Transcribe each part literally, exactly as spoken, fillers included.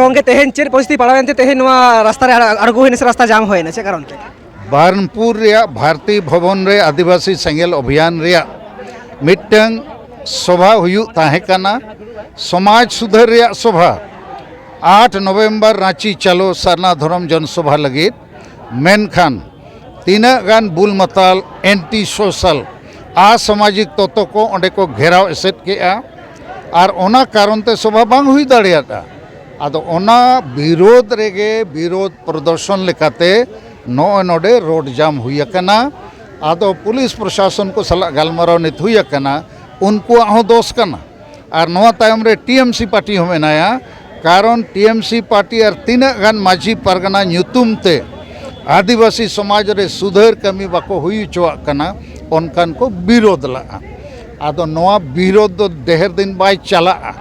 ᱜᱚᱝᱠᱮ, ᱛᱮᱦᱮᱧ ᱪᱮᱫ ᱯᱚᱨᱤᱥᱛᱷᱤᱛᱤ ᱯᱟᱲᱟᱣᱮᱱ ᱛᱮ ᱛᱮᱦᱮᱧ ᱱᱚᱣᱟ ᱨᱟᱥᱛᱟ ᱨᱮ ᱟᱲ-, ᱟᱲᱜᱚ ᱦᱩᱭᱱᱟ ᱥᱮ ᱨᱟᱥᱛᱟ ᱡᱟᱢ ᱦᱩᱭᱱᱟ, ᱪᱮᱫ ᱠᱟᱨᱚᱱ ᱛᱮ? ᱵᱟᱨᱱᱯᱩᱨ ᱨᱮᱭᱟᱜ ᱵᱷᱟᱨᱛᱤ ᱵᱷᱚᱵᱚᱱ ᱨᱮ ᱟᱹᱫᱤᱵᱟᱹᱥᱤ ᱥᱮᱸᱜᱮᱞ ᱚᱵᱷᱤᱭᱟᱱ ᱨᱮᱭᱟᱜ ᱢᱤᱫᱴᱟᱝ ᱥᱚᱵᱷᱟ ᱦᱩᱭᱩᱜ ᱛᱟᱦᱮᱸ ᱠᱟᱱᱟ, ᱥᱚᱢᱟᱡᱽ ᱥᱩᱫᱷᱟᱹᱨ ᱨᱮᱭᱟᱜ ᱥᱚᱵᱷᱟ, ᱟᱴ ᱱᱚᱵᱷᱮᱢᱵᱚᱨ ᱨᱟᱸᱪᱤ ᱪᱟᱞᱳ ᱥᱟᱨᱱᱟ ᱫᱷᱚᱨᱚᱢ ᱡᱚᱱ ᱥᱚᱵᱷᱟ ᱞᱟᱹᱜᱤᱫ᱾ ᱢᱮᱱᱠᱷᱟᱱ ᱛᱤᱱᱟᱹᱜ ᱜᱟᱱ ᱵᱩᱞ ᱢᱟᱛᱟᱞ, ᱮᱱᱴᱤ ᱥᱳᱥᱟᱞ, ᱟᱥᱟᱢᱟᱡᱤᱠ ᱛᱚᱛᱛᱚ ᱠᱚ ᱚᱸᱰᱮ ᱠᱚ ᱜᱷᱮᱨᱟᱣ ᱮᱥᱮᱫ ᱠᱮᱜᱼᱟ, ᱟᱨ ᱚᱱᱟ ᱠᱟᱨᱚᱱ ᱛᱮ ᱥᱚᱵᱷᱟ ᱵᱟᱝ ᱦᱩᱭ ᱫᱟᱲᱮᱭᱟᱫᱼᱟ᱾ ᱟᱫᱚ ᱚᱱᱟ ᱵᱤᱨᱳᱫᱷ ᱨᱮᱜᱮ ᱵᱤᱨᱳᱫᱷ ᱯᱨᱚᱫᱚᱨᱥᱚᱱ ᱞᱮᱠᱟᱛᱮ ᱱᱚᱜᱼᱚᱭ ᱱᱚᱰᱮ ᱨᱳᱰ ᱡᱟᱢ ᱦᱩᱭ ᱟᱠᱟᱱᱟ᱾ ᱟᱫᱚ ᱯᱩᱞᱤᱥ ᱯᱨᱚᱥᱟᱥᱚᱱ ᱠᱚ ᱥᱟᱞᱟᱜ ᱜᱟᱞᱢᱟᱨᱟᱣ ᱱᱤᱛ ᱦᱩᱭ ᱟᱠᱟᱱᱟ, ᱩᱱᱠᱩᱣᱟᱜ ᱦᱚᱸ ᱫᱳᱥ ᱠᱟᱱᱟ᱾ ᱟᱨ ᱱᱚᱣᱟ ᱛᱟᱭᱚᱢ ᱨᱮ ᱴᱤ ᱮᱢ ᱥᱤ ᱯᱟᱨᱴᱤ ᱦᱚᱸ ᱢᱮᱱᱟᱭᱟ, ᱠᱟᱨᱚᱱ ᱴᱤ ᱮᱢ ᱥᱤ ᱯᱟᱨᱴᱤ ᱟᱨ ᱛᱤᱱᱟᱹᱜ ᱜᱟᱱ ᱢᱟᱹᱡᱷᱤ ᱯᱟᱨᱜᱟᱱᱟ ᱧᱩᱛᱩᱢ ᱛᱮ ᱟᱹᱫᱤᱵᱟᱹᱥᱤ ᱥᱚᱢᱟᱡᱽ ᱨᱮ ᱥᱩᱫᱷᱟᱹᱨ ᱠᱟᱹᱢᱤ ᱵᱟᱠᱚ ᱦᱩᱭ ᱦᱚᱪᱚᱣᱟᱜ ᱠᱟᱱᱟ, ᱚᱱᱠᱟᱱ ᱠᱚ ᱵᱤᱨᱳᱫᱷ ᱞᱟᱜᱼᱟ᱾ ᱟᱫᱚ ᱱᱚᱣᱟ ᱵᱤᱨᱳᱫᱷ ᱫᱚ ᱰᱷᱮᱨ ᱫᱤᱱ ᱵᱟᱭ ᱪᱟᱞᱟᱜᱼᱟ᱾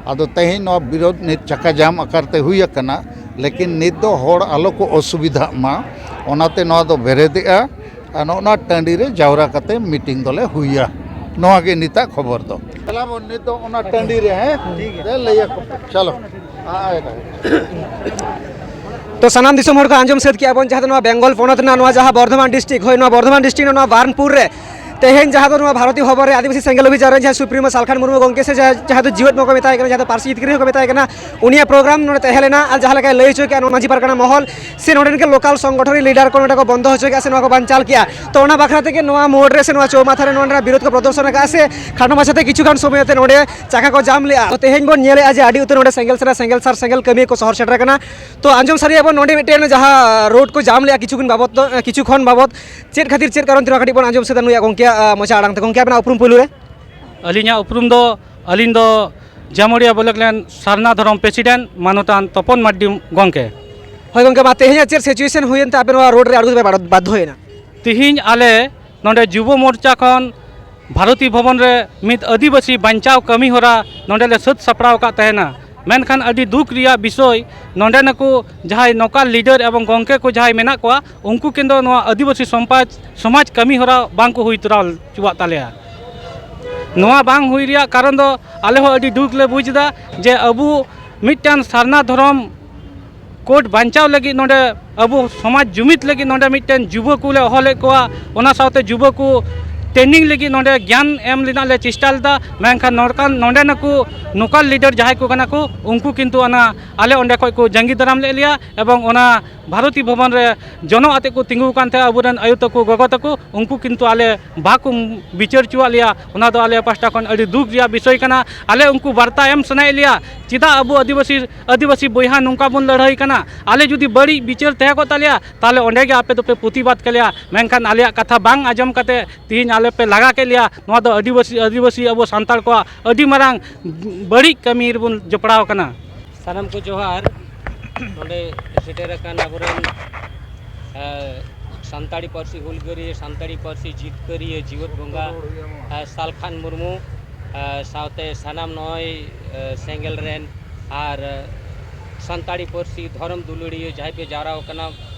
ᱟᱫᱚ ᱛᱮᱦᱮᱧ ᱱᱚᱣᱟ ᱵᱤᱨᱳᱫᱷ ᱱᱤᱛ ᱪᱟᱠᱟ ᱡᱟᱢ ᱟᱠᱟᱨ ᱛᱮ ᱦᱩᱭ ᱟᱠᱟᱱᱟ, ᱞᱮᱠᱤᱱ ᱱᱤᱛ ᱫᱚ ᱦᱚᱲ ᱟᱞᱚ ᱠᱚ ᱚᱥᱩᱵᱤᱫᱷᱟᱜ ᱢᱟ, ᱚᱱᱟᱛᱮ ᱱᱚᱣᱟ ᱫᱚ ᱵᱮᱨᱮᱫᱮᱜᱼᱟ᱾ ᱟᱨ ᱱᱚᱜᱼᱚ ᱱᱚᱣᱟ ᱴᱟᱺᱰᱤ ᱨᱮ ᱡᱟᱣᱨᱟ ᱠᱟᱛᱮ ᱢᱤᱴᱤᱝ ᱫᱚᱞᱮ ᱦᱩᱭᱟ᱾ ᱱᱚᱣᱟ ᱜᱮ ᱱᱤᱛᱟᱜ ᱠᱷᱚᱵᱚᱨ ᱫᱚ᱾ ᱪᱟᱞᱟᱣ ᱵᱚᱱ ᱱᱤᱛ ᱫᱚ ᱚᱱᱟ ᱴᱟᱺᱰᱤ ᱨᱮ, ᱦᱮᱸ? ᱴᱷᱤᱠ ᱜᱮᱭᱟ᱾ ᱫᱮ, ᱞᱟᱹᱭ ᱟᱠᱚ ᱯᱮ᱾ ᱪᱚᱞᱚ᱾ ᱟᱭ, ᱟᱭ, ᱟᱭ᱾ ᱛᱚ, ᱥᱟᱱᱟᱢ ᱫᱤᱥᱚᱢ ᱦᱚᱲ ᱠᱚ ᱟᱸᱡᱚᱢ ᱥᱟᱹᱛ ᱠᱮᱜᱼᱟ ᱵᱚᱱ, ᱡᱟᱦᱟᱸ ᱫᱚ ᱱᱚᱣᱟ ᱵᱮᱝᱜᱚᱞ ᱯᱚᱱᱚᱛ ᱨᱮᱱᱟᱜ ᱱᱚᱣᱟ ᱡᱟᱦᱟᱸ ᱵᱚᱨᱫᱷᱚᱢᱟᱱ ᱰᱤᱥᱴᱨᱤᱠᱴ, ᱦᱳᱭ, ᱱᱚᱣᱟ ᱵᱚᱨᱫᱷᱚᱢᱟᱱ ᱰᱤᱥᱴᱨᱤᱠᱴ ᱨᱮᱱᱟᱜ ᱱᱚᱣᱟ ᱵᱟᱨᱱᱯᱩᱨ ᱨᱮ ᱛᱮᱦᱮᱧ ᱡᱟᱦᱟᱸ ᱫᱚ ᱱᱚᱣᱟ ᱵᱷᱟᱨᱚᱛᱤᱭᱚ ᱵᱷᱚᱵᱚᱱ ᱨᱮ ᱟᱹᱫᱤᱵᱟᱹᱥᱤ ᱥᱮᱸᱜᱮᱞ ᱚᱵᱷᱤᱡᱟᱱ ᱨᱮ ᱡᱟᱦᱟᱸ ᱥᱩᱯᱨᱤᱢᱳ ᱥᱟᱞᱠᱷᱟᱱ ᱢᱩᱨᱢᱩ ᱜᱚᱢᱠᱮ ᱥᱮ ᱡᱟᱦᱟᱸ, ᱡᱟᱦᱟᱸ ᱫᱚ ᱡᱤᱣᱮᱫ ᱢᱚᱠᱚ ᱢᱮᱛᱟᱭ ᱠᱟᱱᱟ, ᱡᱟᱦᱟᱸ ᱫᱚ ᱯᱟᱹᱨᱥᱤ ᱡᱤᱛᱠᱟᱹᱨᱤ ᱦᱚᱸᱠᱚ ᱢᱮᱛᱟᱭ ᱠᱟᱱᱟ, ᱩᱱᱤᱭᱟᱜ ᱯᱨᱳᱜᱨᱟᱢ ᱱᱚᱰᱮ ᱛᱟᱦᱮᱸ ᱞᱮᱱᱟ᱾ ᱟᱨ ᱡᱟᱦᱟᱸ ᱞᱮᱠᱟᱭ ᱞᱟᱹᱭ ᱦᱚᱪᱚ ᱠᱮᱜᱼᱟ, ᱱᱚᱣᱟ ᱢᱟᱹᱡᱷᱤ ᱯᱟᱨᱜᱟᱱᱟ ᱢᱚᱦᱚᱞ ᱥᱮ ᱱᱚᱰᱮ ᱨᱮᱱ ᱜᱮ ᱞᱳᱠᱟᱞ ᱥᱚᱝᱜᱚᱴᱷᱚᱱ ᱨᱮᱱ ᱞᱤᱰᱟᱨ ᱠᱚ ᱱᱚᱰᱮ ᱠᱚ ᱵᱚᱱᱫᱚ ᱦᱚᱪᱚ ᱠᱮᱜᱼᱟ ᱥᱮ ᱱᱚᱣᱟ ᱠᱚ ᱵᱟᱧᱪᱟᱞ ᱠᱮᱜᱼᱟ᱾ ᱛᱚ, ᱚᱱᱟ ᱵᱟᱠᱷᱨᱟ ᱛᱮᱜᱮ ᱱᱚᱣᱟ ᱢᱳᱲ ᱨᱮ ᱥᱮ ᱱᱚᱣᱟ ᱪᱳᱣᱢᱟᱛᱷᱟ ᱨᱮ ᱱᱚᱰᱮᱱᱟᱜ ᱵᱤᱨᱳᱫᱷ ᱠᱚ ᱯᱨᱚᱫᱚᱨᱥᱚᱱ ᱟᱠᱟᱫᱼᱟ ᱥᱮ ᱠᱷᱟᱴᱚ ᱢᱟᱪᱷᱟᱛᱮ ᱠᱤᱪᱷᱩ ᱜᱟᱱ ᱥᱚᱢᱚᱭ ᱟᱛᱮ ᱱᱚᱰᱮ ᱪᱟᱠᱟ ᱠᱚ ᱡᱟᱢ ᱞᱮᱜᱼᱟ᱾ ᱛᱚ, ᱛᱮᱦᱮᱧ ᱵᱚᱱ ᱧᱮᱞᱮᱜᱼᱟ ᱡᱮ ᱟᱹᱰᱤ ᱩᱛᱟᱹᱨ ᱱᱚᱰᱮ ᱥᱮᱸᱜᱮᱞ ᱥᱟᱨᱟ ᱥᱮᱸᱜᱮᱞ ᱥᱟᱨ ᱥᱮᱸᱜᱮᱞ ᱠᱟᱹᱢᱤᱭᱟᱹ ᱠᱚ ᱥᱚᱦᱚᱨ ᱥᱮᱴᱮᱨ ᱟᱠᱟᱱᱟ᱾ ᱛᱚ, ᱟᱸᱡᱚᱢ ᱥᱟᱹᱨᱤᱭᱟᱵᱚᱱ ᱱᱚᱰᱮ ᱢᱤᱫᱴᱮᱱ ᱡᱟᱦᱟᱸ ᱨᱳᱰ ᱠᱚ ᱡᱟᱢ ᱞᱮᱜᱼᱟ ᱠᱤᱪᱷᱩ ᱠᱷᱚᱱ ᱵᱟᱵᱚᱛ ᱫᱚ, ᱠᱤᱪᱷᱩ ᱠᱷᱚᱱ ᱵᱟᱵᱚᱛ ᱪᱮᱫ ᱠᱷᱟᱹᱛᱤᱨ, ᱪᱮᱫ ᱠᱟᱨᱚᱱ ᱛᱮ, ᱱᱚᱣᱟ ᱠᱟᱹᱴᱤᱡ ᱵᱚᱱ ᱟᱸᱡᱚᱢ ᱥᱟᱹᱛᱟ ᱱᱩᱭᱟᱜ, ᱜᱚᱢᱠᱮᱭᱟᱜ, ᱟᱸ, ᱢᱚᱪᱟ ᱟᱲᱟᱝ ᱛᱮ᱾ ᱜᱚᱢᱠᱮ, ᱟᱵᱮᱱᱟᱜ ᱩᱯᱨᱩᱢ ᱯᱳᱭᱞᱳ ᱨᱮ? ᱟᱹᱞᱤᱧᱟᱜ ᱩᱯᱨᱩᱢ ᱫᱚ, ᱟᱹᱞᱤᱧ ᱫᱚ ᱡᱟᱢᱩᱲᱤᱭᱟ ᱵᱞᱚᱠ ᱨᱮᱱ ᱥᱟᱨᱱᱟ ᱫᱷᱚᱨᱚᱢ ᱯᱨᱮᱥᱤᱰᱮᱱᱴ ᱢᱟᱱᱚᱛᱟᱱ ᱛᱚᱯᱚᱱ ᱢᱟᱨᱰᱤ ᱜᱚᱢᱠᱮ᱾ ᱦᱳᱭ ᱜᱚᱢᱠᱮ, ᱢᱟ ᱛᱮᱦᱮᱧᱟᱜ ᱪᱮᱫ ᱥᱤᱪᱩᱭᱮᱥᱚᱱ ᱦᱩᱭᱮᱱ ᱛᱮ ᱟᱯᱮ ᱱᱚᱣᱟ ᱨᱳᱰ ᱨᱮ ᱟᱬᱜᱚ ᱛᱮᱯᱮ ᱵᱟᱫ-, ᱵᱟᱫᱽᱫᱷᱚᱭᱮᱱᱟ? ᱛᱤᱦᱤᱧ ᱟᱞᱮ ᱱᱚᱰᱮ ᱡᱩᱵᱚ ᱢᱳᱨᱪᱟ ᱠᱷᱚᱱ ᱵᱷᱟᱨᱚᱛᱤ ᱵᱷᱚᱵᱚᱱ ᱨᱮ ᱢᱤᱫ ᱟᱹᱫᱤᱵᱟᱹᱥᱤ ᱵᱟᱧᱪᱟᱣ ᱠᱟᱹᱢᱤ ᱦᱚᱨᱟ ᱱᱚᱰᱮ ᱞᱮ ᱥᱟᱹᱛ ᱥᱟᱯᱲᱟᱣ ᱟᱠᱟᱫ ᱛᱟᱦᱮᱱᱟ᱾ ᱢᱮᱱᱠᱷᱟᱱ ᱟᱹᱰᱤ ᱫᱩᱠ ᱨᱮᱭᱟᱜ ᱵᱤᱥᱚᱭ, ᱱᱚᱰᱮ ᱱᱩᱠᱩ ᱡᱟᱦᱟᱸᱭ ᱱᱚᱠᱟᱞ ᱞᱤᱰᱟᱨ ᱮᱵᱚᱝ ᱜᱚᱢᱠᱮ ᱠᱚ ᱡᱟᱦᱟᱸᱭ ᱢᱮᱱᱟᱜ ᱠᱚᱣᱟ, ᱩᱱᱠᱩ ᱠᱤᱱ ᱫᱚ ᱱᱚᱣᱟ ᱟᱹᱫᱤᱵᱟᱹᱥᱤ ᱥᱚᱢᱟᱡᱽ, ᱥᱚᱢᱟᱡᱽ ᱠᱟᱹᱢᱤ ᱦᱚᱨᱟ ᱵᱟᱝ ᱠᱚ ᱦᱩᱭ ᱛᱚᱨᱟᱣ ᱦᱚᱪᱚᱣᱟᱜ ᱛᱟᱞᱮᱭᱟ᱾ ᱱᱚᱣᱟ ᱵᱟᱝ ᱦᱩᱭ ᱨᱮᱭᱟᱜ ᱠᱟᱨᱚᱱ ᱫᱚ ᱟᱞᱮ ᱦᱚᱸ ᱟᱹᱰᱤ ᱫᱩᱠ ᱞᱮ ᱵᱩᱡᱽ ᱮᱫᱟ ᱡᱮ ᱟᱵᱚ ᱢᱤᱫᱴᱟᱝ ᱥᱟᱨᱱᱟ ᱫᱷᱚᱨᱚᱢ ᱠᱳᱰ ᱵᱟᱧᱪᱟᱣ ᱞᱟᱹᱜᱤᱫ ᱱᱚᱰᱮ ᱟᱵᱚ ᱥᱚᱢᱟᱡᱽ ᱡᱩᱢᱤᱫ ᱞᱟᱹᱜᱤᱫ ᱱᱚᱰᱮ ᱢᱤᱫᱴᱮᱱ ᱡᱩᱵᱚ ᱠᱚᱞᱮ ᱦᱚᱦᱚ ᱞᱮᱫ ᱠᱚᱣᱟ᱾ ᱚᱱᱟ ᱥᱟᱶᱛᱮ ᱡᱩᱵᱚ ᱠᱚ ᱴᱨᱮᱱᱤᱝ ᱞᱟᱹᱜᱤᱫ ᱱᱚᱰᱮ ᱜᱮᱭᱟᱱ ᱮᱢ ᱨᱮᱱᱟᱜ ᱞᱮ ᱪᱮᱥᱴᱟ ᱞᱮᱫᱟ, ᱢᱮᱱᱠᱷᱟᱱ ᱱᱚᱰᱮ ᱱᱚᱰᱮᱱ ᱠᱚ ᱱᱳᱠᱟᱞ ᱞᱤᱰᱟᱨ ᱡᱟᱦᱟᱸᱭ ᱠᱚ ᱠᱟᱱᱟ ᱠᱚ, ᱩᱱᱠᱩ ᱠᱤᱱᱛᱩ ᱚᱱᱟ ᱟᱞᱮ ᱚᱸᱰᱮ ᱠᱷᱚᱱ ᱠᱚ ᱡᱟᱸᱜᱤ ᱫᱟᱨᱟᱢ ᱞᱮᱫ ᱞᱮᱭᱟ ᱮᱵᱚᱝ ᱚᱱᱟ ᱵᱷᱟᱨᱚᱛᱤ ᱵᱷᱚᱵᱚᱱ ᱨᱮ ᱡᱚᱱᱚᱜ ᱟᱛᱮ ᱠᱚ ᱛᱤᱸᱜᱩ ᱟᱠᱟᱱ ᱛᱟᱦᱮᱸᱫ ᱟᱵᱚᱨᱮᱱ ᱟᱭᱳ ᱛᱟᱠᱚ, ᱜᱚᱜᱚ ᱛᱟᱠᱚ, ᱩᱱᱠᱩ ᱠᱤᱱᱛᱩ ᱟᱞᱮ ᱵᱟᱠᱚ ᱵᱤᱪᱟᱹᱨ ᱦᱚᱪᱚᱣᱟᱜ ᱞᱮᱭᱟ᱾ ᱚᱱᱟ ᱫᱚ ᱟᱞᱮ ᱯᱟᱦᱴᱟ ᱠᱷᱚᱱ ᱟᱹᱰᱤ ᱫᱩᱠ ᱨᱮᱭᱟᱜ ᱵᱤᱥᱚᱭ ᱠᱟᱱᱟ᱾ ᱟᱞᱮ ᱩᱱᱠᱩ ᱵᱟᱨᱛᱟ ᱮᱢ ᱥᱟᱱᱟᱭᱮᱫ ᱞᱮᱭᱟ, ᱪᱮᱫᱟᱜ ᱟᱵᱚ ᱟᱹᱫᱤᱵᱟᱹᱥᱤ, ᱟᱹᱫᱤᱵᱟᱹᱥᱤ ᱵᱚᱭᱦᱟ ᱱᱚᱝᱠᱟ ᱵᱚᱱ ᱞᱟᱹᱲᱦᱟᱹᱭ ᱠᱟᱱᱟ? ᱟᱞᱮ ᱡᱩᱫᱤ ᱵᱟᱹᱲᱤᱡ ᱵᱤᱪᱟᱹᱨ ᱛᱟᱦᱮᱸ ᱠᱚᱜ ᱛᱟᱞᱮᱭᱟ, ᱛᱟᱦᱚᱞᱮ ᱚᱸᱰᱮ ᱜᱮ ᱟᱯᱮ ᱫᱚᱯᱮ ᱯᱨᱚᱛᱤᱵᱟᱫ ᱠᱮᱞᱮᱭᱟ, ᱢᱮᱱᱠᱷᱟᱱ ᱟᱞᱮᱭᱟᱜ ᱠᱟᱛᱷᱟ ᱵᱟᱝ ᱟᱸᱡᱚᱢ ᱠᱟᱛᱮ ᱛᱤᱦᱤᱧ ᱟᱞᱮ ᱯᱮ ᱞᱟᱜᱟ ᱠᱮᱫ ᱞᱮᱭᱟ᱾ ᱱᱚᱣᱟ ᱫᱚ ᱟᱹᱫᱤᱵᱟᱹᱥᱤ, ᱟᱹᱫᱤᱵᱟᱹᱥᱤ ᱟᱵᱚ ᱥᱟᱱᱛᱟᱲ ᱠᱚᱣᱟᱜ ᱟᱹᱰᱤ ᱢᱟᱨᱟᱝ ᱵᱟᱹᱲᱤᱡ ᱠᱟᱹᱢᱤ ᱨᱮᱵᱚᱱ ᱡᱚᱯᱲᱟᱣ ᱠᱟᱱᱟ᱾ ᱥᱟᱱᱟᱢ ᱠᱚ ᱡᱚᱦᱟᱨ᱾ ᱱᱚᱰᱮ ᱥᱮᱴᱮᱨ ᱟᱠᱟᱱ ᱟᱵᱚᱨᱮᱱ, ᱮ, ᱥᱟᱱᱛᱟᱲᱤ ᱯᱟᱹᱨᱥᱤ ᱦᱩᱞᱜᱟᱹᱨᱤᱭᱟᱹ, ᱥᱟᱱᱛᱟᱲᱤ ᱯᱟᱹᱨᱥᱤ ᱡᱤᱛᱠᱟᱹᱨᱤᱭᱟᱹ, ᱡᱤᱣᱮᱫ ᱵᱚᱸᱜᱟ, ᱮ, ᱥᱟᱞᱠᱷᱟᱱ ᱢᱩᱨᱢᱩ, ᱮ, ᱥᱟᱶᱛᱮ ᱥᱟᱱᱟᱢ ᱱᱚᱜᱼᱚᱭ, ᱮ, ᱥᱮᱸᱜᱮᱞ ᱨᱮᱱ ᱟᱨ, ᱮ, ᱥᱟᱱᱛᱟᱲᱤ ᱯᱟᱹᱨᱥᱤ ᱫᱷᱚᱨᱚᱢ ᱫᱩᱞᱟᱹᱲᱤᱭᱟᱹ ᱡᱟᱦᱟᱸᱭ ᱯᱮ ᱡᱟᱣᱨᱟ ᱟᱠᱟᱱᱟ,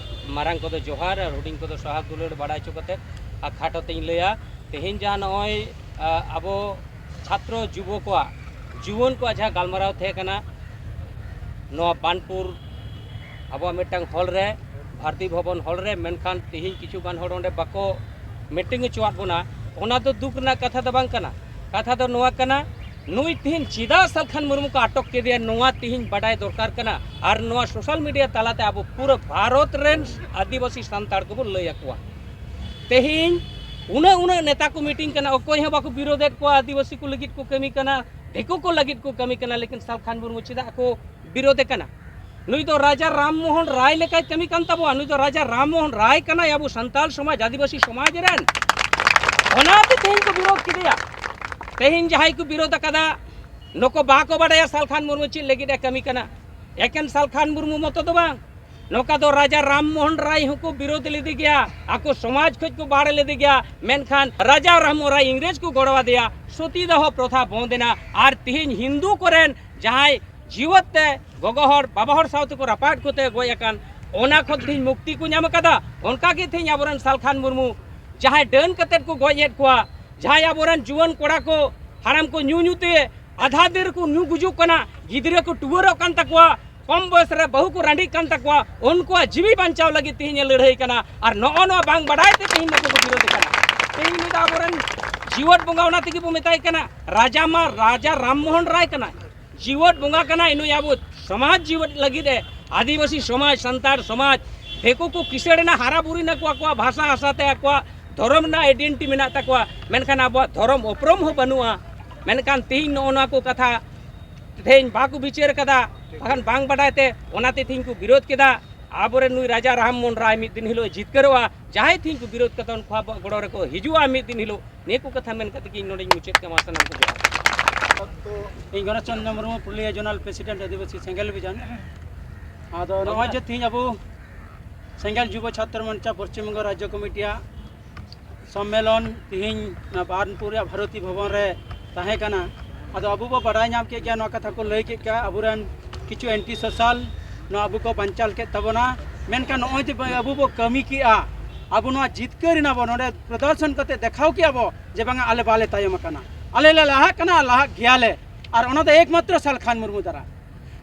ᱢᱟᱨᱟᱝ ᱠᱚᱫᱚ ᱡᱚᱦᱟᱨ ᱟᱨ ᱦᱩᱰᱤᱧ ᱠᱚᱫᱚ ᱥᱟᱦᱟᱜ ᱫᱩᱞᱟᱹᱲ ᱵᱟᱲᱟᱭ ᱦᱚᱪᱚ ᱠᱟᱛᱮ ᱟᱨ ᱠᱷᱟᱴᱚ ᱛᱮᱧ ᱞᱟᱹᱭᱟ᱾ ᱛᱮᱦᱮᱧ ᱡᱟᱦᱟᱸ ᱱᱚᱜᱼᱚᱭ, ᱟ, ᱟᱵᱚ ᱪᱷᱟᱛᱨᱚ ᱡᱩᱵᱚ ᱠᱚᱣᱟᱜ, ᱡᱩᱣᱟᱹᱱ ᱠᱚᱣᱟᱜ ᱡᱟᱦᱟᱸ ᱜᱟᱞᱢᱟᱨᱟᱣ ᱛᱟᱦᱮᱸ ᱠᱟᱱᱟ, ᱱᱚᱣᱟ ᱵᱟᱱᱯᱩᱨ ᱟᱵᱚᱣᱟᱜ ᱢᱤᱫᱴᱟᱝ ᱦᱚᱞ ᱨᱮ, ᱵᱷᱟᱨᱚᱛᱤ ᱵᱷᱚᱵᱚᱱ ᱦᱚᱞ ᱨᱮ, ᱢᱮᱱᱠᱷᱟᱱ ᱛᱮᱦᱮᱧ ᱠᱤᱪᱷᱩ ᱜᱟᱱ ᱦᱚᱲ ᱚᱸᱰᱮ ᱵᱟᱠᱚ ᱢᱤᱴᱤᱝ ᱦᱚᱪᱚᱣᱟᱫ ᱵᱚᱱᱟ, ᱚᱱᱟ ᱫᱚ ᱫᱩᱠ ᱨᱮᱱᱟᱜ ᱠᱟᱛᱷᱟ ᱫᱚ ᱵᱟᱝ ᱠᱟᱱᱟ᱾ ᱠᱟᱛᱷᱟ ᱫᱚ ᱱᱚᱣᱟ ᱠᱟᱱᱟ, ᱱᱩᱭ ᱛᱮᱦᱮᱧ ᱪᱮᱫᱟᱜ ᱥᱟᱞᱠᱷᱟᱱ ᱢᱩᱨᱢᱩ ᱠᱚ ᱟᱴᱚᱠ ᱠᱮᱫᱮᱭᱟ, ᱱᱚᱣᱟ ᱛᱮᱦᱮᱧ ᱵᱟᱰᱟᱭ ᱫᱚᱨᱠᱟᱨ ᱠᱟᱱᱟ᱾ ᱟᱨ ᱱᱚᱣᱟ ᱥᱳᱥᱟᱞ ᱢᱤᱰᱤᱭᱟ ᱛᱟᱞᱟᱛᱮ ᱟᱵᱚ ᱯᱩᱨᱟᱹ ᱵᱷᱟᱨᱚᱛ ᱨᱮᱱ ᱟᱹᱫᱤᱵᱟᱹᱥᱤ ᱥᱟᱱᱛᱟᱲ ᱠᱚᱵᱚᱱ ᱞᱟᱹᱭ ᱟᱠᱚᱣᱟ᱾ ᱛᱮᱦᱮᱧ ᱩᱱᱟᱹᱜ ᱩᱱᱟᱹᱜ ᱱᱮᱛᱟ ᱠᱚ ᱢᱤᱴᱤᱝ ᱠᱟᱱᱟ, ᱚᱠᱚᱭ ᱦᱚᱸ ᱵᱟᱠᱚ ᱵᱤᱨᱳᱫᱮᱫ ᱠᱚᱣᱟ, ᱟᱹᱫᱤᱵᱟᱹᱥᱤ ᱠᱚ ᱞᱟᱹᱜᱤᱫ ᱠᱚ ᱠᱟᱹᱢᱤ ᱠᱟᱱᱟ, ᱫᱤᱠᱩ ᱠᱚ ᱞᱟᱹᱜᱤᱫ ᱠᱚ ᱠᱟᱹᱢᱤ ᱠᱟᱱᱟ, ᱞᱮᱠᱤᱱ ᱥᱟᱞᱠᱷᱟᱱ ᱢᱩᱨᱢᱩ ᱪᱮᱫᱟᱜ ᱠᱚ ᱵᱤᱨᱳᱫᱮ ᱠᱟᱱᱟ? ᱱᱩᱭ ᱫᱚ ᱨᱟᱡᱟ ᱨᱟᱢ ᱢᱳᱦᱚᱱ ᱨᱟᱭ ᱞᱮᱠᱟᱭ ᱠᱟᱹᱢᱤ ᱠᱟᱱ ᱛᱟᱵᱚᱱᱟ᱾ ᱱᱩᱭ ᱫᱚ ᱨᱟᱡᱟ ᱨᱟᱢ ᱢᱳᱦᱚᱱ ᱨᱟᱭ ᱠᱟᱱᱟᱭ ᱟᱵᱚ ᱥᱟᱱᱛᱟᱲ ᱥᱚᱢᱟᱡᱽ, ᱟᱹᱫᱤᱵᱟᱹᱥᱤ ᱥᱚᱢᱟᱡᱽ ᱨᱮᱱ᱾ ᱚᱱᱟᱛᱮ ᱛᱮᱦᱮᱧ ᱠᱚ ᱵᱤᱨᱳᱫ ᱠᱮᱫᱮᱭᱟ᱾ ᱛᱮᱦᱮᱧ ᱡᱟᱦᱟᱸᱭ ᱠᱚ ᱵᱤᱨᱳᱫ ᱟᱠᱟᱫᱟ, ᱱᱩᱠᱩ ᱵᱟᱠᱚ ᱵᱟᱰᱟᱭᱟ ᱥᱟᱞᱠᱷᱟᱱ ᱢᱩᱨᱢᱩ ᱪᱮᱫ ᱞᱟᱹᱜᱤᱫ ᱮ ᱠᱟᱹᱢᱤ ᱠᱟᱱᱟ᱾ ᱮᱠᱮᱱ ᱥᱟᱞᱠᱷᱟᱱ ᱢᱩᱨᱢᱩ ᱢᱚᱛᱚ ᱫᱚ ᱵᱟᱝ, ᱱᱚᱝᱠᱟ ᱫᱚ ᱨᱟᱡᱟ ᱨᱟᱢ ᱢᱳᱦᱚᱱ ᱨᱟᱭ ᱦᱚᱸᱠᱚ ᱵᱤᱨᱳᱫ ᱞᱮᱫᱮ ᱜᱮᱭᱟ, ᱟᱠᱚ ᱥᱚᱢᱟᱡᱽ ᱠᱷᱚᱱ ᱠᱚ ᱵᱟᱲ ᱞᱮᱫᱮ ᱜᱮᱭᱟ, ᱢᱮᱱᱠᱷᱟᱱ ᱨᱟᱡᱟ ᱨᱟᱢ ᱢᱳᱦᱚᱱ ᱨᱟᱭ ᱤᱝᱨᱮᱡᱽ ᱠᱚ ᱜᱚᱲᱚ ᱟᱫᱮᱭᱟ, ᱥᱚᱛᱤ ᱫᱟᱦᱚ ᱯᱨᱚᱛᱷᱟ ᱵᱚᱱᱫ ᱮᱱᱟ᱾ ᱟᱨ ᱛᱤᱦᱤᱧ ᱦᱤᱱᱫᱩ ᱠᱚᱨᱮᱱ ᱡᱟᱦᱟᱸᱭ ᱡᱤᱣᱮᱫ ᱛᱮ ᱜᱚᱜᱚ ᱦᱚᱲ, ᱵᱟᱵᱟ ᱦᱚᱲ ᱥᱟᱶ ᱛᱮᱠᱚ ᱨᱟᱯᱟᱜ ᱠᱚᱛᱮ ᱜᱚᱡ ᱟᱠᱟᱱ, ᱚᱱᱟ ᱠᱷᱚᱱ ᱛᱤᱦᱤᱧ ᱢᱩᱠᱛᱤ ᱠᱚ ᱧᱟᱢ ᱟᱠᱟᱫᱟ᱾ ᱚᱱᱠᱟ ᱜᱮ ᱛᱤᱦᱤᱧ ᱟᱵᱚᱨᱮᱱ ᱥᱟᱞᱠᱷᱟᱱ ᱢᱩᱨᱢᱩ ᱡᱟᱦᱟᱸᱭ ᱰᱟᱹᱱ ᱠᱟᱛᱮᱫ ᱠᱚ ᱜᱚᱡ ᱮᱫ ᱠᱚᱣᱟ, ᱡᱟᱦᱟᱸᱭ ᱟᱵᱚᱨᱮᱱ ᱡᱩᱣᱟᱹᱱ ᱠᱚᱲᱟ ᱠᱚ ᱦᱟᱲᱟᱢ ᱠᱚ ᱧᱩ ᱧᱩ ᱛᱮ ᱟᱫᱷᱟ ᱫᱤᱱ ᱨᱮᱠᱚ ᱧᱩ ᱜᱩᱡᱩᱜ ᱠᱟᱱᱟ, ᱜᱤᱫᱽᱨᱟᱹ ᱠᱚ ᱴᱩᱣᱟᱹᱨᱚᱜ ᱠᱟᱱ ᱛᱟᱠᱚᱣᱟ, ᱠᱚᱢ ᱵᱚᱭᱮᱥ ᱨᱮ ᱵᱟᱹᱦᱩ ᱠᱚ ᱨᱟᱺᱰᱤᱜ ᱠᱟᱱ ᱛᱟᱠᱚᱣᱟ, ᱩᱱᱠᱩᱣᱟᱜ ᱡᱤᱣᱤ ᱵᱟᱧᱪᱟᱣ ᱞᱟᱹᱜᱤᱫ ᱛᱮᱦᱮᱧ ᱮ ᱞᱟᱹᱲᱦᱟᱹᱭ ᱠᱟᱱᱟ᱾ ᱟᱨ ᱱᱚᱜᱼᱚ ᱱᱚᱣᱟ ᱵᱟᱝ ᱵᱟᱰᱟᱭ ᱛᱮ ᱛᱮᱦᱮᱧ ᱱᱩᱠᱩ ᱠᱚ ᱵᱤᱨᱳᱫᱷ ᱠᱟᱱᱟ᱾ ᱛᱮᱦᱮᱧ ᱱᱩᱭ ᱫᱚ ᱟᱵᱚᱨᱮᱱ ᱡᱤᱣᱮᱫ ᱵᱚᱸᱜᱟ, ᱚᱱᱟ ᱛᱮᱜᱮ ᱵᱚ ᱢᱮᱛᱟᱭ ᱠᱟᱱᱟ, ᱨᱟᱡᱟ ᱢᱟ ᱨᱟᱡᱟ ᱨᱟᱢ ᱢᱳᱦᱚᱱ ᱨᱟᱭ ᱠᱟᱱᱟᱭ, ᱡᱤᱣᱮᱫ ᱵᱚᱸᱜᱟ ᱠᱟᱱᱟᱭ ᱱᱩᱭ, ᱟᱵᱚ ᱥᱚᱢᱟᱡᱽ ᱡᱤᱣᱮᱫ ᱞᱟᱹᱜᱤᱫ ᱮ, ᱟᱹᱫᱤᱵᱟᱹᱥᱤ ᱥᱚᱢᱟᱡᱽ, ᱥᱟᱱᱛᱟᱲ ᱥᱚᱢᱟᱡᱽ, ᱫᱤᱠᱩ ᱠᱚ ᱠᱤᱥᱟᱹᱬ ᱮᱱᱟ, ᱦᱟᱨᱟ ᱵᱩᱨᱩᱭ ᱱᱟᱠᱚ, ᱟᱠᱚᱣᱟᱜ ᱵᱷᱟᱥᱟ ᱦᱟᱥᱟ ᱛᱮ, ᱟᱠᱚᱣᱟᱜ ᱫᱷᱚᱨᱚᱢ ᱨᱮᱱᱟᱜ ᱟᱭᱰᱮᱱᱴᱤᱴᱤ ᱢᱮᱱᱟᱜ ᱛᱟᱠᱚᱣᱟ, ᱢᱮᱱᱠᱷᱟᱱ ᱟᱵᱚᱣᱟᱜ ᱫᱷᱚᱨᱚᱢ ᱩᱯᱨᱩᱢ ᱦᱚᱸ ᱵᱟᱹᱱᱩᱜᱼᱟ᱾ ᱢᱮᱱᱠᱷᱟᱱ ᱛᱮᱦᱮᱧ ᱱᱚᱜᱼᱚ ᱱᱚᱣᱟ ᱠᱚ ᱠᱟᱛᱷᱟ ᱛᱮᱦᱮᱧ ᱵᱟᱠᱚ ᱵᱤᱪᱟᱹᱨ ᱠᱟᱫᱟ, ᱵᱟᱠᱷᱟᱱ ᱵᱟᱝ ᱵᱟᱰᱟᱭ ᱛᱮ, ᱚᱱᱟᱛᱮ ᱛᱮᱦᱮᱧ ᱠᱚ ᱵᱤᱨᱳᱫ ᱠᱮᱫᱟ᱾ ᱟᱵᱚᱨᱮᱱ ᱱᱩᱭ ᱨᱟᱡᱟ ᱨᱟᱢ ᱢᱳᱦᱚᱱ ᱨᱟᱭ ᱢᱤᱫ ᱫᱤᱱ ᱦᱤᱞᱳᱜ ᱮ ᱡᱤᱛᱠᱟᱹᱨᱚᱜᱼᱟ᱾ ᱡᱟᱦᱟᱸᱭ ᱛᱮᱦᱮᱧ ᱠᱚ ᱵᱤᱨᱳᱫ ᱠᱟᱫᱟ, ᱩᱱᱠᱩ ᱟᱵᱚᱣᱟᱜ ᱜᱚᱲᱚ ᱨᱮᱠᱚ ᱦᱤᱡᱩᱜᱼᱟ ᱢᱤᱫ ᱫᱤᱱ ᱦᱤᱞᱳᱜ᱾ ᱱᱤᱭᱟᱹ ᱠᱚ ᱠᱟᱛᱷᱟ ᱢᱮᱱ ᱠᱟᱛᱮ ᱜᱮ ᱤᱧ ᱱᱚᱰᱮᱧ ᱢᱩᱪᱟᱹᱫ ᱠᱟᱜᱼᱟ᱾ ᱢᱟ ᱥᱟᱱᱟᱢ ᱠᱚ ᱡᱚᱦᱟᱨ᱾ ᱤᱧ ᱜᱚᱱᱮᱥ ᱪᱚᱸᱫᱽᱨᱚ ᱢᱩᱨᱢᱩ, ᱯᱩᱨᱩᱞᱤᱭᱟᱹ ᱡᱳᱱᱟᱞ ᱯᱨᱮᱥᱤᱰᱮᱱᱴ, ᱟᱹᱫᱤᱵᱟᱹᱥᱤ ᱥᱮᱸᱜᱮᱞ ᱚᱵᱷᱤᱡᱟᱱ᱾ ᱟᱫᱚ ᱱᱚᱜᱼᱚᱭ ᱡᱮ ᱛᱮᱦᱮᱧ ᱟᱵᱚ ᱥᱮᱸᱜᱮᱞ ᱡᱩᱵᱚ ᱪᱷᱟᱛᱨᱚ ᱢᱚᱨᱪᱟ ᱯᱚᱥᱪᱤᱢ ᱵᱚᱝᱜᱚ ᱨᱟᱡᱽᱡᱚ ᱠᱚᱢᱤᱴᱤᱭᱟᱜ ᱥᱚᱢᱢᱮᱞᱚᱱ ᱛᱮᱦᱮᱧ ᱚᱱᱟ ᱵᱟᱨᱱᱯᱩᱨ ᱨᱮᱭᱟᱜ ᱵᱷᱟᱨᱚᱛᱤ ᱵᱷᱚᱵᱚᱱ ᱨᱮ ᱛᱟᱦᱮᱸ ᱠᱟᱱᱟ᱾ ᱟᱫᱚ ᱟᱵᱚ ᱵᱚ ᱵᱟᱰᱟᱭ ᱧᱟᱢ ᱠᱮᱫ ᱜᱮᱭᱟ, ᱱᱚᱣᱟ ᱠᱟᱛᱷᱟ ᱠᱚ ᱞᱟᱹᱭ ᱠᱮᱫ ᱜᱮᱭᱟ, ᱟᱵᱚᱨᱮᱱ ᱠᱤᱪᱷᱩ ᱮᱱᱴᱤ ᱥᱳᱥᱟᱞ ᱱᱚᱣᱟ ᱟᱵᱚ ᱠᱚ ᱵᱟᱧᱪᱟᱣ ᱠᱮᱫ ᱛᱟᱵᱚᱱᱟ᱾ ᱢᱮᱱᱠᱷᱟᱱ ᱱᱚᱜᱼᱚᱭ ᱡᱮ ᱟᱵᱚ ᱵᱚ ᱠᱟᱹᱢᱤ ᱠᱮᱜᱼᱟ, ᱟᱵᱚ ᱱᱚᱣᱟ ᱡᱤᱛᱠᱟᱹᱨ ᱮᱱᱟ ᱵᱚ, ᱱᱚᱰᱮ ᱯᱨᱚᱫᱚᱨᱥᱚᱱ ᱠᱟᱛᱮ ᱫᱮᱠᱷᱟᱣ ᱠᱮᱜᱼᱟ ᱵᱚ ᱡᱮ ᱵᱟᱝᱟ, ᱟᱞᱮ ᱵᱟᱞᱮ ᱛᱟᱭᱚᱢ ᱟᱠᱟᱱᱟ, ᱟᱞᱮ ᱞᱮ ᱞᱟᱦᱟᱜ ᱠᱟᱱᱟ ᱟᱨ ᱞᱟᱦᱟᱜ ᱜᱮᱭᱟᱞᱮ᱾ ᱟᱨ ᱚᱱᱟ ᱫᱚ ᱮᱠᱢᱟᱛᱨᱚ ᱥᱟᱞᱠᱷᱟᱱ ᱢᱩᱨᱢᱩ ᱫᱟᱨᱟ᱾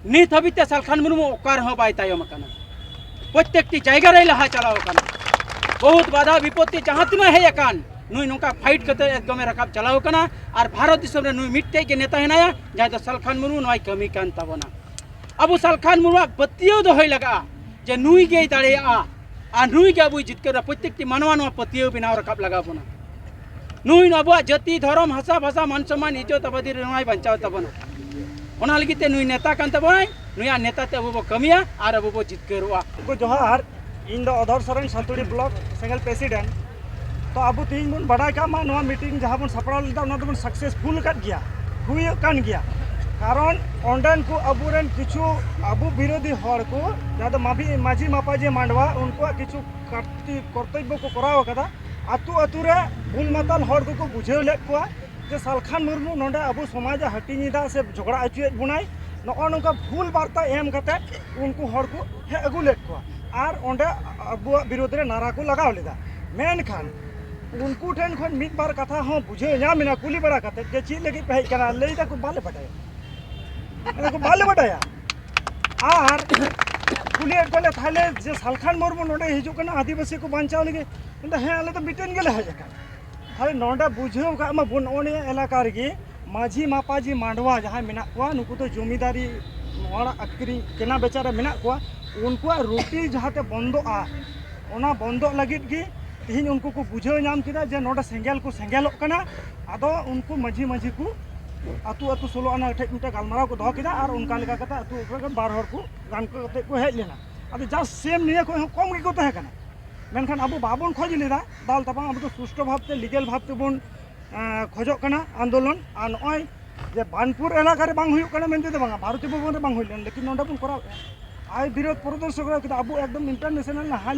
ᱱᱤᱛ ᱦᱟᱹᱵᱤᱡ ᱛᱮ ᱥᱟᱞᱠᱷᱟᱱ ᱢᱩᱨᱢᱩ ᱚᱠᱟ ᱨᱮᱦᱚᱸ ᱵᱟᱭ ᱛᱟᱭᱚᱢ ᱟᱠᱟᱱᱟ, ᱯᱨᱚᱛᱮᱠᱴᱤ ᱡᱟᱭᱜᱟ ᱨᱮᱭ ᱞᱟᱦᱟ ᱪᱟᱞᱟᱣ ᱟᱠᱟᱱᱟ᱾ ᱵᱚᱦᱩᱛ ᱵᱟᱫᱷᱟ ᱵᱤᱯᱚᱛᱛᱤ ᱡᱟᱦᱟᱸ ᱛᱤᱱᱟᱹᱜ ᱦᱮᱡ ᱟᱠᱟᱱ, ᱱᱩᱭ ᱱᱚᱝᱠᱟ ᱯᱷᱟᱭᱤᱴ ᱠᱟᱛᱮ ᱮᱠᱫᱚᱢᱮ ᱨᱟᱠᱟᱵ ᱪᱟᱞᱟᱣ ᱟᱠᱟᱱᱟ᱾ ᱟᱨ ᱵᱷᱟᱨᱚᱛ ᱫᱤᱥᱚᱢ ᱨᱮ ᱱᱩᱭ ᱢᱤᱫᱴᱮᱡ ᱜᱮ ᱱᱮᱛᱟ ᱦᱮᱱᱟᱭᱟ, ᱡᱟᱦᱟᱸᱭ ᱫᱚ ᱥᱟᱞᱠᱷᱟᱱ ᱢᱩᱨᱢᱩ, ᱱᱚᱣᱟᱭ ᱠᱟᱹᱢᱤ ᱠᱟᱱ ᱛᱟᱵᱚᱱᱟ᱾ ᱟᱵᱚ ᱥᱟᱞᱠᱷᱟᱱ ᱢᱩᱨᱢᱩᱣᱟᱜ ᱯᱟᱹᱛᱭᱟᱹᱣ ᱫᱚᱦᱚᱭ ᱞᱟᱜᱟᱜᱼᱟ ᱡᱮ ᱱᱩᱭ ᱜᱮᱭ ᱫᱟᱲᱮᱭᱟᱜᱼᱟ ᱟᱨ ᱱᱩᱭ ᱜᱮ ᱟᱵᱚᱭ ᱡᱤᱛᱠᱟᱹᱨᱟ᱾ ᱯᱨᱚᱛᱮᱠᱴᱤ ᱢᱟᱱᱣᱟ ᱱᱚᱣᱟ ᱯᱟᱹᱛᱭᱟᱹᱣ ᱵᱮᱱᱟᱣ ᱨᱟᱠᱟᱵ ᱞᱟᱜᱟᱣ ᱵᱚᱱᱟ᱾ ᱱᱩᱭ ᱟᱵᱚᱣᱟᱜ ᱡᱟᱹᱛᱤ, ᱫᱷᱚᱨᱚᱢ, ᱦᱟᱥᱟ, ᱵᱷᱟᱥᱟ, ᱢᱟᱱ ᱥᱚᱢᱢᱟᱱ, ᱤᱡᱽᱡᱚᱛ ᱟᱵᱟᱫᱤ ᱨᱮ ᱱᱚᱣᱟᱭ ᱵᱟᱧᱪᱟᱣ ᱛᱟᱵᱚᱱᱟ᱾ ᱚᱱᱟ ᱞᱟᱹᱜᱤᱫ ᱛᱮ ᱱᱩᱭ ᱱᱮᱛᱟ ᱠᱟᱱ ᱛᱟᱵᱚᱱᱟᱭ, ᱱᱩᱭᱟᱜ ᱱᱮᱛᱟ ᱛᱮ ᱟᱵᱚ ᱵᱚ ᱠᱟᱹᱢᱤᱭᱟ ᱟᱨ ᱟᱵᱚ ᱵᱚ ᱡᱤᱛᱠᱟᱹᱨᱚᱜᱼᱟ᱾ ᱜᱚ ᱡᱚᱦᱟᱨ, ᱤᱧ ᱫᱚ ᱚᱫᱷᱚᱨ ᱥᱚᱨᱮᱱ, ᱥᱟᱱᱛᱩᱲᱤ ᱵᱞᱚᱠ ᱥᱮᱸᱜᱮᱞ ᱯᱨᱮᱥᱤᱰᱮᱱᱴ᱾ ᱛᱚ ᱟᱵᱚ ᱛᱮᱦᱮᱧ ᱵᱚᱱ ᱵᱟᱰᱟᱭ ᱠᱟᱜ ᱢᱟ, ᱱᱚᱣᱟ ᱢᱤᱴᱤᱝ ᱡᱟᱦᱟᱸ ᱵᱚᱱ ᱥᱟᱯᱲᱟᱣ ᱞᱮᱫᱟ, ᱚᱱᱟ ᱫᱚᱵᱚᱱ ᱥᱟᱠᱥᱮᱥᱯᱷᱩᱞ ᱟᱠᱟᱫ ᱜᱮᱭᱟ, ᱦᱩᱭᱩᱜ ᱠᱟᱱ ᱜᱮᱭᱟ᱾ ᱠᱟᱨᱚᱱ ᱚᱸᱰᱮᱱ ᱠᱚ ᱟᱵᱚᱨᱮᱱ ᱠᱤᱪᱷᱩ ᱟᱵᱚ ᱵᱤᱨᱳᱫᱷᱤ ᱦᱚᱲ ᱠᱚ, ᱡᱟᱦᱟᱸ ᱫᱚ ᱢᱟᱹᱵᱷᱤ-, ᱢᱟᱹᱡᱷᱤ ᱢᱟᱯᱟᱡᱷᱤ ᱢᱟᱰᱣᱟ, ᱩᱱᱠᱩᱣᱟᱜ ᱠᱤᱪᱷᱩ ᱠᱟᱨᱛᱤ-, ᱠᱚᱨᱛᱚᱵᱵᱚ ᱠᱚ ᱠᱚᱨᱟᱣ ᱟᱠᱟᱫᱟ᱾ ᱟᱹᱛᱩ ᱟᱹᱛᱩ ᱨᱮ ᱵᱩᱞ ᱢᱟᱛᱟᱞ ᱦᱚᱲ ᱠᱚᱠᱚ ᱵᱩᱡᱷᱟᱹᱣ ᱞᱮᱫ ᱠᱚᱣᱟ ᱡᱮ ᱥᱟᱞᱠᱷᱟᱱ ᱢᱩᱨᱢᱩ ᱱᱚᱰᱮ ᱟᱵᱚ ᱥᱚᱢᱟᱡᱽ ᱮ ᱦᱟᱹᱴᱤᱧ ᱮᱫᱟ ᱥᱮ ᱡᱷᱚᱜᱽᱲᱟ ᱦᱚᱪᱚᱭᱮᱫ ᱵᱚᱱᱟᱭ᱾ ᱱᱚᱜᱼᱚ ᱱᱚᱝᱠᱟ ᱵᱷᱩᱞ ᱵᱟᱨᱛᱟ ᱮᱢ ᱠᱟᱛᱮ ᱩᱱᱠᱩ ᱦᱚᱲ ᱠᱚ ᱦᱮᱡ ᱟᱹᱜᱩ ᱞᱮᱫ ᱠᱚᱣᱟ ᱟᱨ ᱚᱸᱰᱮ ᱟᱵᱚᱣᱟᱜ ᱵᱤᱨᱳᱫᱷ ᱨᱮ ᱱᱟᱨᱟ ᱠᱚ ᱞᱟᱜᱟᱣ ᱞᱮᱫᱟ᱾ ᱢᱮᱱᱠᱷᱟᱱ ᱩᱱᱠᱩ ᱴᱷᱮᱱ ᱠᱷᱚᱱ ᱢᱤᱫ ᱵᱟᱨ ᱠᱟᱛᱷᱟ ᱦᱚᱸ ᱵᱩᱡᱷᱟᱹᱣ ᱧᱟᱢ ᱮᱱᱟ, ᱠᱩᱞᱤ ᱵᱟᱲᱟ ᱠᱟᱛᱮ, ᱡᱮ ᱪᱮᱫ ᱞᱟᱹᱜᱤᱫ ᱯᱮ ᱦᱮᱡ ᱠᱟᱱᱟ? ᱞᱟᱹᱭ ᱫᱟᱠᱚ, "ᱵᱟᱞᱮ ᱵᱟᱰᱟᱭᱟ, ᱟᱞᱮ ᱠᱚ ᱵᱟᱞᱮ ᱵᱟᱰᱟᱭᱟ᱾" ᱟᱨ ᱠᱩᱞᱤᱭᱮᱫ ᱠᱚᱣᱟᱞᱮ, "ᱛᱟᱦᱞᱮ ᱡᱮ ᱥᱟᱞᱠᱷᱟᱱ ᱢᱩᱨᱢᱩ ᱱᱚᱰᱮ ᱦᱤᱡᱩᱜ ᱠᱟᱱᱟ ᱟᱹᱫᱤᱵᱟᱹᱥᱤ ᱠᱚ ᱵᱟᱧᱪᱟᱣ ᱞᱟᱹᱜᱤᱫ?" ᱢᱮᱱᱫᱟ, "ᱦᱮᱸ, ᱟᱞᱮ ᱫᱚ ᱢᱤᱫᱴᱮᱱ ᱜᱮᱞᱮ ᱦᱮᱡ ᱟᱠᱟᱱᱟ᱾" ᱛᱟᱦᱞᱮ ᱱᱚᱰᱮ ᱵᱩᱡᱷᱟᱹᱣ ᱠᱟᱜ ᱢᱟᱵᱚᱱ, ᱱᱚᱜᱼᱚ ᱱᱤᱭᱟᱹ ᱮᱞᱟᱠᱟ ᱨᱮᱜᱮ ᱢᱟᱹᱡᱷᱤ ᱢᱟᱯᱟᱡᱷᱤ ᱢᱟᱰᱣᱟ ᱡᱟᱦᱟᱸᱭ ᱢᱮᱱᱟᱜ ᱠᱚᱣᱟ, ᱱᱩᱠᱩ ᱫᱚ ᱡᱚᱢᱤᱫᱟᱨᱤ ᱦᱚᱲᱟᱜ ᱟᱹᱠᱷᱨᱤᱧ ᱠᱮᱱᱟ ᱵᱮᱪᱟ ᱨᱮ ᱢᱮᱱᱟᱜ ᱠᱚᱣᱟ, ᱩᱱᱠᱩᱣᱟᱜ ᱨᱩᱴᱤ ᱡᱟᱦᱟᱸᱛᱮ ᱵᱚᱱᱫᱚᱜᱼᱟ, ᱚᱱᱟ ᱵᱚᱱᱫᱚᱜ ᱞᱟᱹᱜᱤᱫ ᱜᱮ ᱛᱮᱦᱮᱧ ᱩᱱᱠᱩ ᱠᱚ ᱵᱩᱡᱷᱟᱹᱣ ᱧᱟᱢ ᱠᱮᱫᱟ ᱡᱮ ᱱᱚᱰᱮ ᱥᱮᱸᱜᱮᱞ ᱠᱚ ᱥᱮᱸᱜᱮᱞᱚᱜ ᱠᱟᱱᱟ᱾ ᱟᱫᱚ ᱩᱱᱠᱩ ᱢᱟᱹᱡᱷᱤ ᱢᱟᱹᱡᱷᱤ ᱠᱚ ᱟᱹᱛᱩ ᱟᱹᱛᱩ ᱥᱳᱞᱳ ᱟᱱᱟ ᱴᱷᱮᱡ ᱢᱤᱫᱴᱮᱱ ᱜᱟᱞᱢᱟᱨᱟᱣ ᱠᱚ ᱫᱚᱦᱚ ᱠᱮᱫᱟ ᱟᱨ ᱚᱱᱠᱟ ᱞᱮᱠᱟ ᱠᱟᱛᱮ ᱟᱹᱛᱩ ᱨᱮ ᱵᱟᱨ ᱦᱚᱲ ᱠᱚ ᱜᱟᱱ ᱠᱟᱛᱮ ᱠᱚ ᱦᱮᱡ ᱞᱮᱱᱟ᱾ ᱟᱫᱚ ᱡᱟᱥᱴ ᱥᱮᱢ ᱱᱤᱭᱟᱹ ᱠᱷᱚᱡ ᱦᱚᱸ ᱠᱚᱢ ᱜᱮᱠᱚ ᱛᱟᱦᱮᱸ ᱠᱟᱱᱟ᱾ ᱢᱮᱱᱠᱷᱟᱱ ᱟᱵᱚ ᱵᱟᱵᱚᱱ ᱠᱷᱚᱡᱽ ᱞᱮᱫᱟ ᱫᱟᱞ ᱛᱟᱯᱟᱢ, ᱟᱵᱚ ᱫᱚ ᱥᱩᱥᱴᱷᱩ ᱵᱷᱟᱵᱽᱛᱮ, ᱞᱤᱜᱮᱞ ᱵᱷᱟᱵᱽ ᱛᱮᱵᱚᱱ ᱟᱸ, ᱠᱷᱚᱡᱚᱜ ᱠᱟᱱᱟ ᱟᱱᱫᱳᱞᱚᱱ᱾ ᱟᱨ ᱱᱚᱜᱼᱚᱭ ᱡᱮ ᱵᱟᱱᱯᱩᱨ ᱮᱞᱟᱠᱟ ᱨᱮ ᱵᱟᱝ ᱦᱩᱭᱩᱜ ᱠᱟᱱᱟ ᱢᱮᱱᱛᱮ ᱫᱚ ᱵᱟᱝᱟ, ᱵᱷᱟᱨᱚᱛᱤᱭᱚ ᱵᱷᱚᱵᱚᱱ ᱨᱮ ᱵᱟᱝ ᱦᱩᱭ ᱞᱮᱱᱟ, ᱞᱮᱠᱤᱱ ᱱᱚᱰᱮ ᱵᱚᱱ ᱠᱚᱨᱟᱣᱮᱫᱼᱟ᱾ ᱟᱭ ᱵᱤᱨᱳᱫᱷ ᱯᱨᱚᱫᱚᱨᱥᱚᱱ ᱠᱚᱨᱟᱣ ᱠᱮᱫᱟ, ᱟᱵᱚ ᱮᱠᱫᱚᱢ ᱤᱱᱴᱟᱨᱱᱮᱥᱱᱟᱞ ᱱᱟᱦᱟᱞ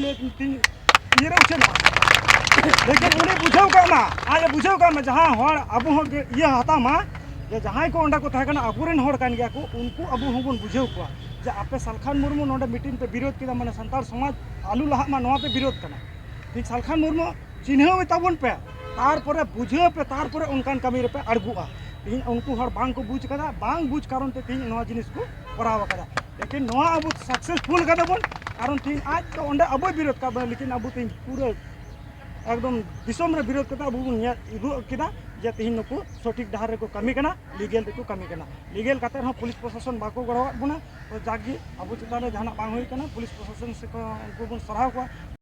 ᱤᱭᱟᱹ ᱨᱮ ᱩᱪᱷᱟᱹᱱᱚᱜᱼᱟ᱾ ᱞᱮᱠᱤᱱ ᱩᱱᱤ ᱵᱩᱡᱷᱟᱹᱣ ᱠᱟᱜ ᱢᱟ, ᱟᱡ ᱮ ᱵᱩᱡᱷᱟᱹᱣ ᱠᱟᱜ ᱢᱟ, ᱡᱟᱦᱟᱸ ᱦᱚᱲ ᱟᱵᱚ ᱦᱚᱸ ᱜᱮ ᱤᱭᱟᱹ ᱦᱟᱛᱟᱣ ᱢᱟ, ᱡᱮ ᱡᱟᱦᱟᱸᱭ ᱠᱚ ᱚᱸᱰᱮ ᱠᱚ ᱛᱟᱦᱮᱸ ᱠᱟᱱᱟ ᱟᱵᱚᱨᱮᱱ ᱦᱚᱲ ᱠᱟᱱ ᱜᱮᱭᱟ ᱠᱚ, ᱩᱱᱠᱩ ᱟᱵᱚ ᱦᱚᱸᱵᱚᱱ ᱵᱩᱡᱷᱟᱹᱣ ᱠᱚᱣᱟ ᱡᱮ ᱟᱯᱮ ᱥᱟᱞᱠᱷᱟᱱ ᱢᱩᱨᱢᱩ ᱱᱚᱰᱮ ᱢᱤᱴᱤᱝ ᱯᱮ ᱵᱤᱨᱳᱫᱷ ᱠᱮᱫᱟ, ᱢᱟᱱᱮ ᱥᱟᱱᱛᱟᱲ ᱥᱚᱢᱟᱡᱽ ᱟᱞᱩ ᱞᱟᱦᱟᱜ ᱢᱟ, ᱱᱚᱣᱟ ᱯᱮ ᱵᱤᱨᱳᱫᱷ ᱠᱟᱱᱟ᱾ ᱴᱷᱤᱠ ᱥᱟᱞᱠᱷᱟᱱ ᱢᱩᱨᱢᱩ ᱪᱤᱱᱦᱟᱹᱣ ᱛᱟᱵᱚᱱ ᱯᱮ, ᱛᱟᱨᱯᱚᱨᱮ ᱵᱩᱡᱷᱟᱹᱣ ᱯᱮ, ᱛᱟᱨᱯᱚᱨᱮ ᱚᱱᱠᱟᱱ ᱠᱟᱹᱢᱤ ᱨᱮᱯᱮ ᱟᱬᱜᱚᱜᱼᱟ᱾ ᱛᱮᱦᱮᱧ ᱩᱱᱠᱩ ᱦᱚᱲ ᱵᱟᱝ ᱠᱚ ᱵᱩᱡᱽ ᱠᱟᱫᱟ, ᱵᱟᱝ ᱵᱩᱡᱽ ᱠᱟᱨᱚᱱ ᱛᱮ ᱛᱮᱦᱮᱧ ᱱᱚᱣᱟ ᱡᱤᱱᱤᱥ ᱠᱚ ᱠᱚᱨᱟᱣ ᱠᱟᱫᱟ᱾ ᱞᱮᱠᱤᱱ ᱱᱚᱣᱟ ᱟᱵᱚ ᱥᱟᱠᱥᱮᱥᱯᱷᱩᱞ ᱠᱟᱫᱟ ᱵᱚᱱ, ᱠᱟᱨᱚᱱ ᱛᱮᱦᱮᱧ ᱟᱡ ᱫᱚ ᱚᱸᱰᱮ ᱟᱵᱚᱭ ᱵᱤᱨᱳᱫᱷ ᱠᱟᱫ ᱵᱚᱱᱟ, ᱞᱮᱠᱤᱱ ᱟᱵᱚ ᱛᱮᱦᱮᱧ ᱯᱩᱨᱟᱹ ᱮᱠᱫᱚᱢ ᱫᱤᱥᱚᱢ ᱨᱮ ᱵᱤᱨᱳᱫᱷ ᱠᱟᱛᱮ ᱟᱵᱚ ᱵᱚᱱ ᱧᱮᱞ ᱩᱫᱩᱜ ᱠᱮᱫᱟ ᱡᱮ ᱛᱮᱦᱮᱧ ᱱᱩᱠᱩ ᱥᱚᱴᱷᱤᱠ ᱰᱟᱦᱟᱨ ᱨᱮᱠᱚ ᱠᱟᱹᱢᱤ ᱠᱟᱱᱟ, ᱞᱤᱜᱮᱞ ᱨᱮᱠᱚ ᱠᱟᱹᱢᱤ ᱠᱟᱱᱟ᱾ ᱞᱤᱜᱮᱞ ᱠᱟᱛᱮ ᱨᱮᱦᱚᱸ ᱯᱩᱞᱤᱥ ᱯᱨᱚᱥᱟᱥᱚᱱ ᱵᱟᱠᱚ ᱜᱚᱲᱚᱣᱟᱫ ᱵᱚᱱᱟ᱾ ᱛᱚ ᱡᱟᱠ ᱜᱮ ᱟᱵᱚ ᱪᱮᱛᱟᱱ ᱨᱮ ᱡᱟᱦᱟᱱᱟᱜ ᱵᱟᱝ ᱦᱩᱭ ᱠᱟᱱᱟ, ᱯᱩᱞᱤᱥ ᱯᱨᱚᱥᱟᱥᱚᱱ ᱥᱮᱫ ᱠᱷᱚᱱ ᱩᱱᱠᱩ ᱵᱚᱱ ᱥᱟᱨᱦᱟᱣ ᱠᱚᱣᱟ᱾